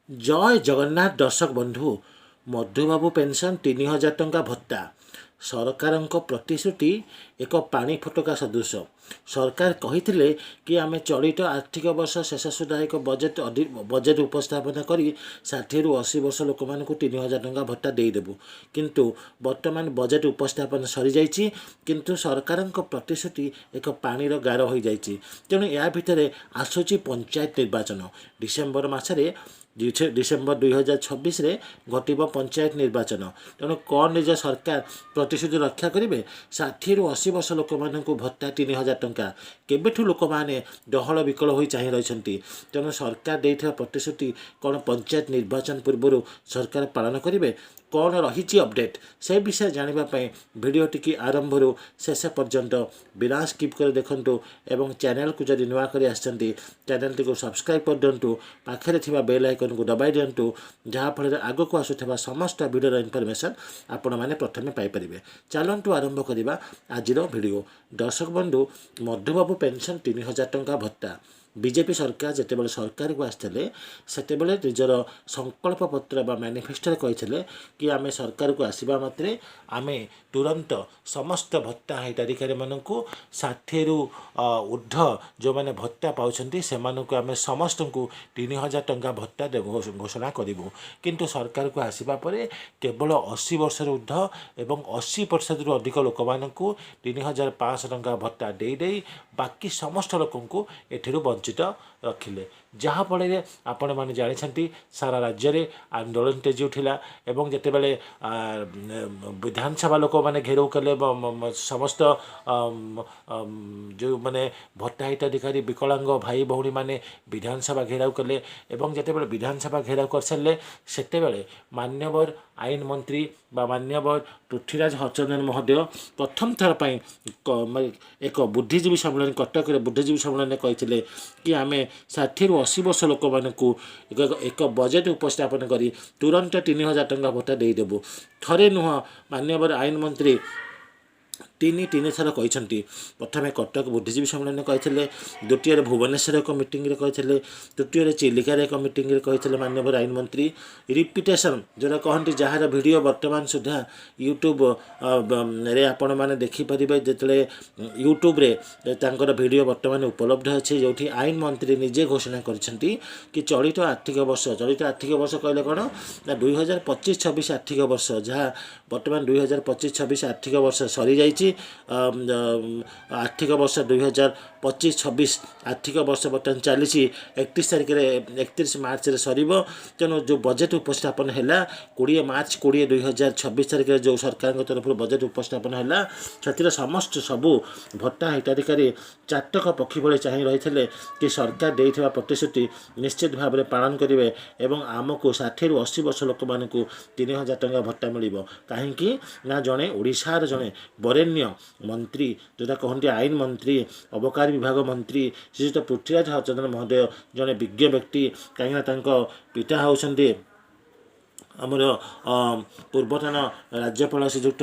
ଜୟ ଜଗନ୍ନାଥ ଦର୍ଶକ ବନ୍ଧୁ। ମଧୁବାବୁ ପେନ୍ସନ୍, 3000 ଟଙ୍କା ଭତ୍ତା, ସରକାରଙ୍କ ପ୍ରତିଶ୍ରୁତି ଏକ ପାଣି ଫୋଟକା ସଦୃଶ। ସରକାର କହିଥିଲେ କି ଆମେ ଚଳିତ ଆର୍ଥିକ ବର୍ଷ ଶେଷ ସୁଦ୍ଧା ଏକ ବଜେଟ୍ ଉପସ୍ଥାପନ କରି 60ରୁ 80 ବର୍ଷ ଲୋକମାନଙ୍କୁ 3000 ଟଙ୍କା ଭତ୍ତା ଦେଇଦେବୁ। କିନ୍ତୁ ବର୍ତ୍ତମାନ ବଜେଟ୍ ଉପସ୍ଥାପନ ସରିଯାଇଛି, କିନ୍ତୁ ସରକାରଙ୍କ ପ୍ରତିଶ୍ରୁତି ଏକ ପାଣିର ଗାର ହୋଇଯାଇଛି। ତେଣୁ ଏହା ଭିତରେ ଆସୁଛି ପଞ୍ଚାୟତ ନିର୍ବାଚନ। ଡିସେମ୍ବର ମାସରେ, ଡିସେମ୍ବର 2026ରେ ଘଟିବ ପଞ୍ଚାୟତ ନିର୍ବାଚନ। ତେଣୁ କ'ଣ ନିଜ ସରକାର ପ୍ରତିଶ୍ରୁତି ରକ୍ଷା କରିବେ? 60ରୁ 80 ବର୍ଷ ଲୋକମାନଙ୍କୁ ଭତ୍ତା 3000 ଟଙ୍କା କେବେଠୁ ଲୋକମାନେ ଡହଳ ବିକଳ ହୋଇ ଚାହିଁ ରହିଛନ୍ତି। ତେଣୁ ସରକାର ଦେଇଥିବା ପ୍ରତିଶ୍ରୁତି କ'ଣ ପଞ୍ଚାୟତ ନିର୍ବାଚନ ପୂର୍ବରୁ ସରକାର ପାଳନ କରିବେ? କ'ଣ ରହିଛି ଅପଡ଼େଟ୍, ସେ ବିଷୟରେ ଜାଣିବା ପାଇଁ ଭିଡ଼ିଓଟିକି ଆରମ୍ଭରୁ ଶେଷ ପର୍ଯ୍ୟନ୍ତ ବିନା ସ୍କିପ୍ କରି ଦେଖନ୍ତୁ ଏବଂ ଚ୍ୟାନେଲକୁ ଯଦି ନୂଆ କରି ଆସିଛନ୍ତି, ଚ୍ୟାନେଲଟିକୁ ସବସ୍କ୍ରାଇବ୍ କରିଦିଅନ୍ତୁ, ପାଖରେ ଥିବା ବେଲ୍ ଆଇକନ୍କୁ ଦବାଇ ଦିଅନ୍ତୁ, ଯାହାଫଳରେ ଆଗକୁ ଆସୁଥିବା ସମସ୍ତ ଭିଡ଼ିଓର ଇନଫର୍ମେସନ୍ ଆପଣମାନେ ପ୍ରଥମେ ପାଇପାରିବେ। ଚାଲନ୍ତୁ ଆରମ୍ଭ କରିବା ଆଜିର ଭିଡ଼ିଓ। ଦର୍ଶକ ବନ୍ଧୁ, ମଧୁବାବୁ ପେନ୍ସନ୍, 3000 ଟଙ୍କା ଭତ୍ତା, ବିଜେପି ସରକାର ଯେତେବେଳେ ସରକାରକୁ ଆସିଥିଲେ, ସେତେବେଳେ ନିଜର ସଂକଳ୍ପ ପତ୍ର ବା ମ୍ୟାନିଫେଷ୍ଟୋରେ କହିଥିଲେ କି ଆମେ ସରକାରକୁ ଆସିବା ମାତ୍ରେ ଆମେ ତୁରନ୍ତ ସମସ୍ତ ଭତ୍ତା ହିତାଧିକାରୀମାନଙ୍କୁ, 60ରୁ ଉର୍ଦ୍ଧ୍ୱ ଯେଉଁମାନେ ଭତ୍ତା ପାଉଛନ୍ତି, ସେମାନଙ୍କୁ ଆମେ ସମସ୍ତଙ୍କୁ 3000 ଟଙ୍କା ଭତ୍ତା ଘୋଷଣା କରିବୁ। କିନ୍ତୁ ସରକାରକୁ ଆସିବା ପରେ କେବଳ 80 ବର୍ଷରୁ ଉର୍ଦ୍ଧ୍ୱ ଏବଂ 80%ରୁ ଅଧିକ ଲୋକମାନଙ୍କୁ 3500 ଟଙ୍କା ଭତ୍ତା ଦେଇ ଦେଇ ବାକି ସମସ୍ତ ଲୋକଙ୍କୁ ଏଥିରୁ ବଞ୍ଚିତ ରଖିଲେ। ଯାହାଫଳରେ ଆପଣମାନେ ଜାଣିଛନ୍ତି, ସାରା ରାଜ୍ୟରେ ଆନ୍ଦୋଳନ ତେଜି ଉଠିଲା ଏବଂ ଯେତେବେଳେ ବିଧାନସଭା ଲୋକମାନେ ଘେରାଉ କଲେ, ସମସ୍ତ ଯେଉଁମାନେ ଭତ୍ତା ହିତାଧିକାରୀ ବିକଳାଙ୍ଗ ଭାଇ ଭଉଣୀମାନେ ବିଧାନସଭା ଘେରାଉ କଲେ ଏବଂ ଯେତେବେଳେ ବିଧାନସଭା ଘେରାଉ କରିସାରିଲେ, ସେତେବେଳେ ମାନ୍ୟବର ଆଇନ ମନ୍ତ୍ରୀ ବା ମାନ୍ୟବର ପୃଥ୍ୱୀରାଜ ହରିଚନ୍ଦନ ମହୋଦୟ ପ୍ରଥମ ଥର ପାଇଁ ଏକ ବୁଦ୍ଧିଜୀବୀ ସମ୍ମିଳନୀ, କଟକରେ ବୁଦ୍ଧିଜୀବୀ ସମ୍ମିଳନୀରେ କହିଥିଲେ କି ଆମେ 60ରୁ 80 ବର୍ଷ ଲୋକମାନଙ୍କୁ ଏକ ବଜେଟ୍ ଉପସ୍ଥାପନ କରି ତୁରନ୍ତ 3000 ଟଙ୍କା ଭତ୍ତା ଦେଇଦେବୁ। ଥରେ ନୁହଁ, ମାନ୍ୟବର ଆଇନ ମନ୍ତ୍ରୀ ତିନି ତିନି ଥର କହିଛନ୍ତି। ପ୍ରଥମେ କଟକ ବୁଦ୍ଧିଜୀବୀ ସମ୍ମିଳନୀ କହିଥିଲେ, ଦ୍ୱିତୀୟରେ ଭୁବନେଶ୍ୱର ଏକ ମିଟିଂରେ କହିଥିଲେ, ତୃତୀୟରେ ଚିଲିକାରେ ଏକ ମିଟିଂରେ କହିଥିଲେ ମାନ୍ୟବର ଆଇନ ମନ୍ତ୍ରୀ। ରିପିଟେସନ୍ ଯେଉଁଟା କହନ୍ତି, ଯାହାର ଭିଡ଼ିଓ ବର୍ତ୍ତମାନ ସୁଦ୍ଧା ୟୁଟ୍ୟୁବ୍ ରେ ଆପଣମାନେ ଦେଖିପାରିବେ। ଯେତେବେଳେ ୟୁଟ୍ୟୁବରେ ତାଙ୍କର ଭିଡ଼ିଓ ବର୍ତ୍ତମାନ ଉପଲବ୍ଧ ଅଛି, ଯେଉଁଠି ଆଇନ ମନ୍ତ୍ରୀ ନିଜେ ଘୋଷଣା କରିଛନ୍ତି କି ଚଳିତ ଆର୍ଥିକ ବର୍ଷ, ଚଳିତ ଆର୍ଥିକ ବର୍ଷ କହିଲେ କ'ଣ ନା 2025-26 ଆର୍ଥିକ ବର୍ଷ, ଯାହା ବର୍ତ୍ତମାନ 2025-26 ଆର୍ଥିକ ବର୍ଷ ସରିଯାଇଛି। ଆର୍ଥିକ ବର୍ଷ 2025-26 ଆର୍ଥିକ ବର୍ଷ ବର୍ତ୍ତମାନ ଚାଲିଛି, 31 ତାରିଖରେ, 31 ମାର୍ଚ୍ଚରେ ସରିବ। ତେଣୁ ଯେଉଁ ବଜେଟ୍ ଉପସ୍ଥାପନ ହେଲା 20 ମାର୍ଚ୍ଚ 20, 2026 ତାରିଖରେ ଯେଉଁ ସରକାରଙ୍କ ତରଫରୁ ବଜେଟ୍ ଉପସ୍ଥାପନ ହେଲା, ସେଥିରେ ସମସ୍ତ ସବୁ ଭତ୍ତା ହିତାଧିକାରୀ ଚାତକ ପକ୍ଷୀ ଭଳି ଚାହିଁ ରହିଥିଲେ କି ସରକାର ଦେଇଥିବା ପ୍ରତିଶ୍ରୁତି ନିଶ୍ଚିତ ଭାବରେ ପାଳନ କରିବେ ଏବଂ ଆମକୁ 60ରୁ 80 ବର୍ଷ ଲୋକମାନଙ୍କୁ 3000 ଟଙ୍କା ଭତ୍ତା ମିଳିବ। କାହିଁକି ନା ଜଣେ ଓଡ଼ିଶାର ଜଣେ ବରେଣ୍ୟ ମନ୍ତ୍ରୀ, ଯେଉଁଟା କହନ୍ତି ଆଇନ ମନ୍ତ୍ରୀ, ଅବକାରୀ ବିଭାଗ ମନ୍ତ୍ରୀ ଶ୍ରୀଯୁକ୍ତ ପୃଥ୍ୱୀରାଜ ହରିଚନ୍ଦନ ମହୋଦୟ ଜଣେ ବିଜ୍ଞ ବ୍ୟକ୍ତି। କାହିଁକିନା ତାଙ୍କ ପିତା ହେଉଛନ୍ତି ଆମର ପୂର୍ବତନ ରାଜ୍ୟପାଳ ଶ୍ରୀଯୁକ୍ତ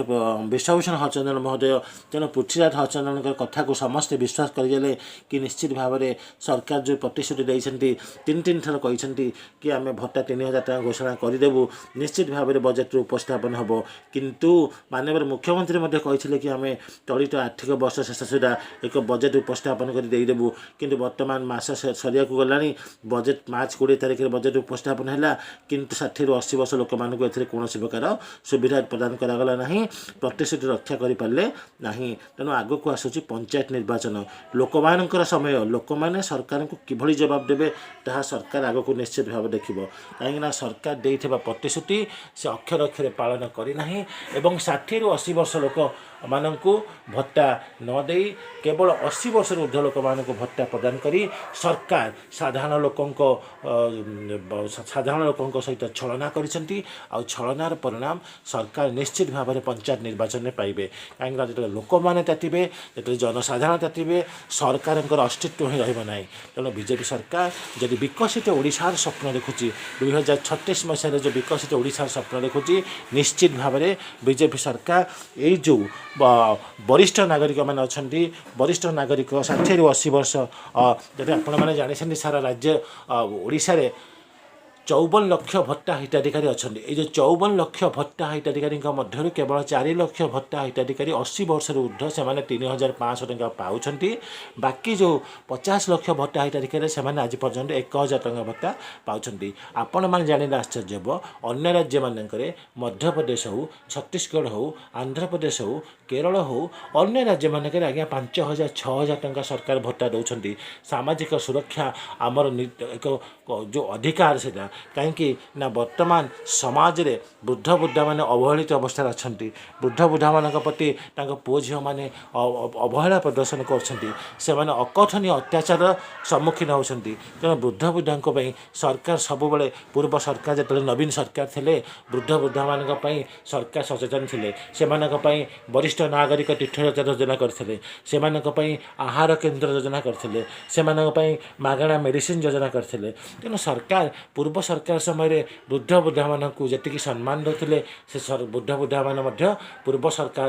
ବିଶ୍ୱଭୂଷଣ ହରିଚନ୍ଦନ ମହୋଦୟ। ତେଣୁ ପୃଥ୍ୱୀରାଜ ହରିଚନ୍ଦନଙ୍କ କଥାକୁ ସମସ୍ତେ ବିଶ୍ୱାସ କରିଗଲେ କି ନିଶ୍ଚିତ ଭାବରେ ସରକାର ଯେଉଁ ପ୍ରତିଶ୍ରୁତି ଦେଇଛନ୍ତି, ତିନି ତିନି ଥର କହିଛନ୍ତି କି ଆମେ ଭତ୍ତା 3000 ଟଙ୍କା ଘୋଷଣା କରିଦେବୁ, ନିଶ୍ଚିତ ଭାବରେ ବଜେଟ୍ରେ ଉପସ୍ଥାପନ ହେବ। କିନ୍ତୁ ମାନ୍ୟବର ମୁଖ୍ୟମନ୍ତ୍ରୀ ମଧ୍ୟ କହିଥିଲେ କି ଆମେ ଚଳିତ ଆର୍ଥିକ ବର୍ଷ ଶେଷ ସୁଦ୍ଧା ଏକ ବଜେଟ୍ ଉପସ୍ଥାପନ କରି ଦେଇଦେବୁ। କିନ୍ତୁ ବର୍ତ୍ତମାନ ମାସ ସରିବାକୁ ଗଲାଣି। ବଜେଟ୍ ମାର୍ଚ୍ଚ 20 ତାରିଖରେ ବଜେଟ୍ ଉପସ୍ଥାପନ ହେଲା, କିନ୍ତୁ 60ରୁ 80 ବର୍ଷ ଲୋକମାନଙ୍କୁ ଏଥିରେ କୌଣସି ପ୍ରକାର ସୁବିଧା ପ୍ରଦାନ କରାଗଲା ନାହିଁ, ପ୍ରତିଶ୍ରୁତି ରକ୍ଷା କରିପାରିଲେ ନାହିଁ। ତେଣୁ ଆଗକୁ ଆସୁଛି ପଞ୍ଚାୟତ ନିର୍ବାଚନ, ଲୋକମାନଙ୍କର ସମୟ। ଲୋକମାନେ ସରକାରଙ୍କୁ କିଭଳି ଜବାବ ଦେବେ, ତାହା ସରକାର ଆଗକୁ ନିଶ୍ଚିତ ଭାବେ ଦେଖିବ। କାହିଁକିନା ସରକାର ଦେଇଥିବା ପ୍ରତିଶ୍ରୁତି ସେ ଅକ୍ଷର ଅକ୍ଷରେ ପାଳନ କରିନାହିଁ ଏବଂ 60ରୁ 80 ବର୍ଷ ଲୋକମାନଙ୍କୁ ଭତ୍ତା ନ ଦେଇ କେବଳ 80 ବର୍ଷରୁ ଉର୍ଦ୍ଧ୍ୱ ଲୋକମାନଙ୍କୁ ଭତ୍ତା ପ୍ରଦାନ କରି ସରକାର ସାଧାରଣ ଲୋକଙ୍କ ସହିତ ଛଳନା କରିଛନ୍ତି। ଆଉ ଛଳନାର ପରିଣାମ ସରକାର ନିଶ୍ଚିତ ଭାବରେ ପଞ୍ଚାୟତ ନିର୍ବାଚନରେ ପାଇବେ। କାହିଁକିନା ଯେତେବେଳେ ଲୋକମାନେ ତାତିବେ, ଯେତେବେଳେ ଜନସାଧାରଣ ତାତିବେ, ସରକାରଙ୍କର ଅସ୍ତିତ୍ୱ ହିଁ ରହିବ ନାହିଁ। ତେଣୁ ବିଜେପି ସରକାର ଯଦି ବିକଶିତ ଓଡ଼ିଶାର ସ୍ୱପ୍ନ ଦେଖୁଛି, 2036 ମସିହାରେ ଯେଉଁ ବିକଶିତ ଓଡ଼ିଶାର ସ୍ୱପ୍ନ ଦେଖୁଛି, ନିଶ୍ଚିତ ଭାବରେ ବିଜେପି ସରକାର ଏଇ ଯେଉଁ ବରିଷ୍ଠ ନାଗରିକମାନେ ଅଛନ୍ତି, ବରିଷ୍ଠ ନାଗରିକ 60ରୁ 80 ବର୍ଷ, ଯଦି ଆପଣମାନେ ଜାଣିଛନ୍ତି, ସାରା ରାଜ୍ୟ ଓଡ଼ିଶାରେ 54 ଲକ୍ଷ ଭତ୍ତା ହିତାଧିକାରୀ ଅଛନ୍ତି। ଏଇ ଯେଉଁ 54 ଲକ୍ଷ ଭତ୍ତା ହିତାଧିକାରୀଙ୍କ ମଧ୍ୟରୁ କେବଳ 4 ଲକ୍ଷ ଭତ୍ତା ହିତାଧିକାରୀ 80 ବର୍ଷରୁ ଉର୍ଦ୍ଧ୍ୱ, ସେମାନେ 3500 ଟଙ୍କା ପାଉଛନ୍ତି। ବାକି ଯେଉଁ 50 ଲକ୍ଷ ଭତ୍ତା ହିତାଧିକାରୀ, ସେମାନେ ଆଜି ପର୍ଯ୍ୟନ୍ତ 1000 ଟଙ୍କା ଭତ୍ତା ପାଉଛନ୍ତି। ଆପଣମାନେ ଜାଣିଲେ ଆଶ୍ଚର୍ଯ୍ୟ ହେବ, ଅନ୍ୟ ରାଜ୍ୟମାନଙ୍କରେ, ମଧ୍ୟପ୍ରଦେଶ ହେଉ, ଛତିଶଗଡ଼ ହେଉ, ଆନ୍ଧ୍ରପ୍ରଦେଶ ହେଉ, କେରଳ ହେଉ, ଅନ୍ୟ ରାଜ୍ୟମାନଙ୍କରେ ଆଜ୍ଞା 5000, 6000 ଟଙ୍କା ସରକାର ଭତ୍ତା ଦେଉଛନ୍ତି। ସାମାଜିକ ସୁରକ୍ଷା ଆମର ଏକ ଯେଉଁ ଅଧିକାର ସେଇଟା। କାହିଁକି ନା ବର୍ତ୍ତମାନ ସମାଜରେ ବୃଦ୍ଧ ବୃଦ୍ଧାମାନେ ଅବହେଳିତ ଅବସ୍ଥାରେ ଅଛନ୍ତି। ବୃଦ୍ଧ ବୃଦ୍ଧାମାନଙ୍କ ପ୍ରତି ତାଙ୍କ ପୁଅ ଝିଅମାନେ ଅବହେଳା ପ୍ରଦର୍ଶନ କରୁଛନ୍ତି। ସେମାନେ ଅକଥନୀୟ ଅତ୍ୟାଚାରର ସମ୍ମୁଖୀନ ହେଉଛନ୍ତି। ତେଣୁ ବୃଦ୍ଧ ବୃଦ୍ଧାଙ୍କ ପାଇଁ ସରକାର ସବୁବେଳେ, ପୂର୍ବ ସରକାର ଯେତେବେଳେ ନବୀନ ସରକାର ଥିଲେ, ବୃଦ୍ଧ ବୃଦ୍ଧାମାନଙ୍କ ପାଇଁ ସରକାର ସଚେତନ ଥିଲେ। ସେମାନଙ୍କ ପାଇଁ ବରିଷ୍ଠ ନାଗରିକ ତୀର୍ଥଯାତ୍ରା ଯୋଜନା କରିଥିଲେ, ସେମାନଙ୍କ ପାଇଁ ଆହାର କେନ୍ଦ୍ର ଯୋଜନା କରିଥିଲେ, ସେମାନଙ୍କ ପାଇଁ ମାଗଣା ମେଡ଼ିସିନ ଯୋଜନା କରିଥିଲେ। ତେଣୁ ସରକାର, ପୂର୍ବ ସରକାର ସମୟରେ ବୃଦ୍ଧ ବୃଦ୍ଧାମାନଙ୍କୁ ଯେତିକି ସମ୍ମାନ ଦେଉଥିଲେ, ସେ ବୃଦ୍ଧ ବୃଦ୍ଧାମାନେ ମଧ୍ୟ ପୂର୍ବ ସରକାର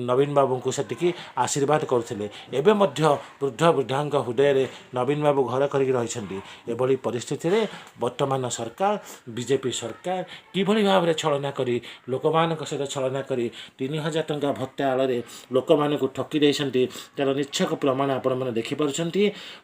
ନବୀନ ବାବୁଙ୍କୁ ସେତିକି ଆଶୀର୍ବାଦ କରୁଥିଲେ। ଏବେ ମଧ୍ୟ ବୃଦ୍ଧ ବୃଦ୍ଧାଙ୍କ ହୃଦୟରେ ନବୀନ ବାବୁ ଘର କରିକି ରହିଛନ୍ତି। ଏଭଳି ପରିସ୍ଥିତିରେ ବର୍ତ୍ତମାନ ସରକାର, ବିଜେପି ସରକାର କିଭଳି ଭାବରେ ଛଳନା କରି, ଲୋକମାନଙ୍କ ସହିତ ଛଳନା କରି 3000 ଟଙ୍କା ଭତ୍ତା ଆଳରେ ଲୋକମାନଙ୍କୁ ଠକି ଦେଇଛନ୍ତି, ତା'ର ନିଚ୍ଛକ ପ୍ରମାଣ ଆପଣମାନେ ଦେଖିପାରୁଛନ୍ତି।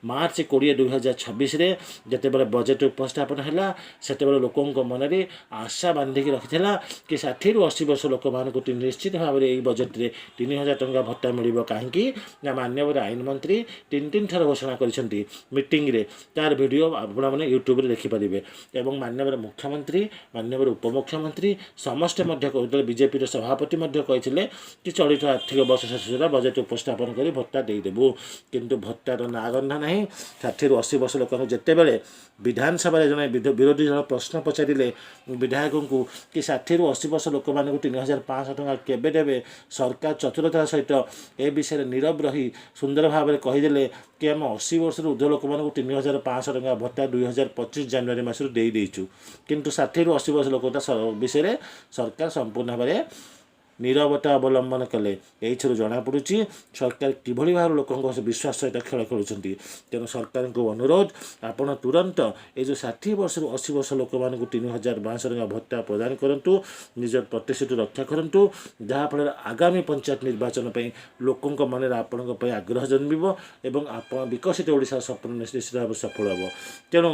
ମାର୍ଚ୍ଚ 20, 2026ରେ ଯେତେବେଳେ ବଜେଟ୍ ଉପସ୍ଥାପନ ହେଲା, ସେତେବେଳେ ଲୋକଙ୍କ ମନରେ ଆଶା ବାନ୍ଧିକି ରଖିଥିଲା କି 60ରୁ 80 ବର୍ଷ ଲୋକମାନଙ୍କୁ ନିଶ୍ଚିତ ଭାବରେ ଏଇ ବଜେଟ୍ରେ 3000 ଟଙ୍କା ଭତ୍ତା ମିଳିବ। କାହିଁକି ନା ମାନ୍ୟବର ଆଇନ ମନ୍ତ୍ରୀ ତିନି ତିନି ଥର ଘୋଷଣା କରିଛନ୍ତି ମିଟିଂରେ। ତାର ଭିଡ଼ିଓ ଆପଣମାନେ ୟୁଟ୍ୟୁବରେ ଦେଖିପାରିବେ। ଏବଂ ମାନ୍ୟବର ମୁଖ୍ୟମନ୍ତ୍ରୀ, ମାନ୍ୟବର ଉପମୁଖ୍ୟମନ୍ତ୍ରୀ ସମସ୍ତେ ମଧ୍ୟ କହୁଥିଲେ, ବିଜେପିର ସଭାପତି ମଧ୍ୟ କହିଥିଲେ କି ଚଳିତ ଆର୍ଥିକ ବର୍ଷ ଶେଷ ସୁଦ୍ଧା ବଜେଟ୍ ଉପସ୍ଥାପନ କରି ଭତ୍ତା ଦେଇଦେବୁ। କିନ୍ତୁ ଭତ୍ତାର ନାଁ ଗନ୍ଧ ନାହିଁ। 60ରୁ 80 ବର୍ଷ ଲୋକଙ୍କୁ ଯେତେବେଳେ ବିଧାନସଭାରେ ଜଣେ ବିରୋଧୀ ଦଳ ପ୍ରଶ୍ନ ପଚାରିଲେ ବିଧାୟକଙ୍କୁ କି 60ରୁ 80 ବର୍ଷ ଲୋକମାନଙ୍କୁ 3500 ଟଙ୍କା କେବେ ଦେବେ, ସରକାର ଚତୁରତାର ସହିତ ଏ ବିଷୟରେ ନୀରବ ରହି ସୁନ୍ଦର ଭାବରେ କହିଦେଲେ କି ଆମେ 80 ବର୍ଷରୁ ଉର୍ଦ୍ଧ୍ୱ ଲୋକମାନଙ୍କୁ 3500 ଟଙ୍କା ଭତ୍ତା 2025 ଜାନୁଆରୀ ମାସରୁ ଦେଇଦେଇଛୁ। କିନ୍ତୁ 60ରୁ 80 ବର୍ଷ ଲୋକ ବିଷୟରେ ସରକାର ସମ୍ପୂର୍ଣ୍ଣ ଭାବରେ ନୀରବତା ଅବଲମ୍ବନ କଲେ। ଏଇଥିରୁ ଜଣାପଡ଼ୁଛି ସରକାର କିଭଳି ଭାବରେ ଲୋକଙ୍କ ବିଶ୍ୱାସ ସହିତ ଖେଳ ଖେଳୁଛନ୍ତି। ତେଣୁ ସରକାରଙ୍କୁ ଅନୁରୋଧ, ଆପଣ ତୁରନ୍ତ ଏଇ ଯେଉଁ 60 ବର୍ଷରୁ 80 ବର୍ଷ ଲୋକମାନଙ୍କୁ 3500 ଟଙ୍କା ଭତ୍ତା ପ୍ରଦାନ କରନ୍ତୁ, ନିଜ ପ୍ରତିଶ୍ରୁତି ରକ୍ଷା କରନ୍ତୁ, ଯାହାଫଳରେ ଆଗାମୀ ପଞ୍ଚାୟତ ନିର୍ବାଚନ ପାଇଁ ଲୋକଙ୍କ ମନରେ ଆପଣଙ୍କ ପାଇଁ ଆଗ୍ରହ ଜନ୍ମିବ ଏବଂ ଆପଣ ବିକଶିତ ଓଡ଼ିଶାର ସ୍ୱପ୍ନ ନିଶ୍ଚିତ ଭାବରେ ସଫଳ ହେବ। ତେଣୁ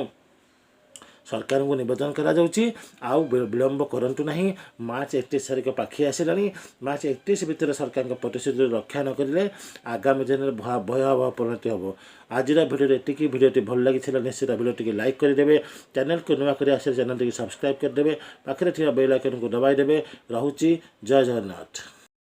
ସରକାରଙ୍କୁ ନିବେଦନ କରାଯାଉଛି, ଆଉ ବିଳମ୍ବ କରନ୍ତୁ ନାହିଁ। ମାର୍ଚ୍ଚ 31 ତାରିଖ ପାଖେଇ ଆସିଲାଣି। ମାର୍ଚ୍ଚ 31 ଭିତରେ ସରକାରଙ୍କ ପ୍ରତିଶ୍ରୁତି ରକ୍ଷା ନ କରିଲେ ଆଗାମୀ ଦିନରେ ଭୟାବହ ପରିଣତି ହେବ। ଆଜିର ଭିଡ଼ିଓରେ ଏତିକି। ଭିଡ଼ିଓଟି ଭଲ ଲାଗିଥିଲା, ନିଶ୍ଚିତ ଭିଡ଼ିଓ ଟିକେ ଲାଇକ୍ କରିଦେବେ। ଚ୍ୟାନେଲକୁ ନୂଆ କରି ଆସିଲେ ଚ୍ୟାନେଲଟିକୁ ସବସ୍କ୍ରାଇବ୍ କରିଦେବେ, ପାଖରେ ଥିବା ବେଲ୍ ଆଇକନ୍କୁ ଦବାଇ ଦେବେ। ରହୁଛି, ଜୟ ଜଗନ୍ନାଥ।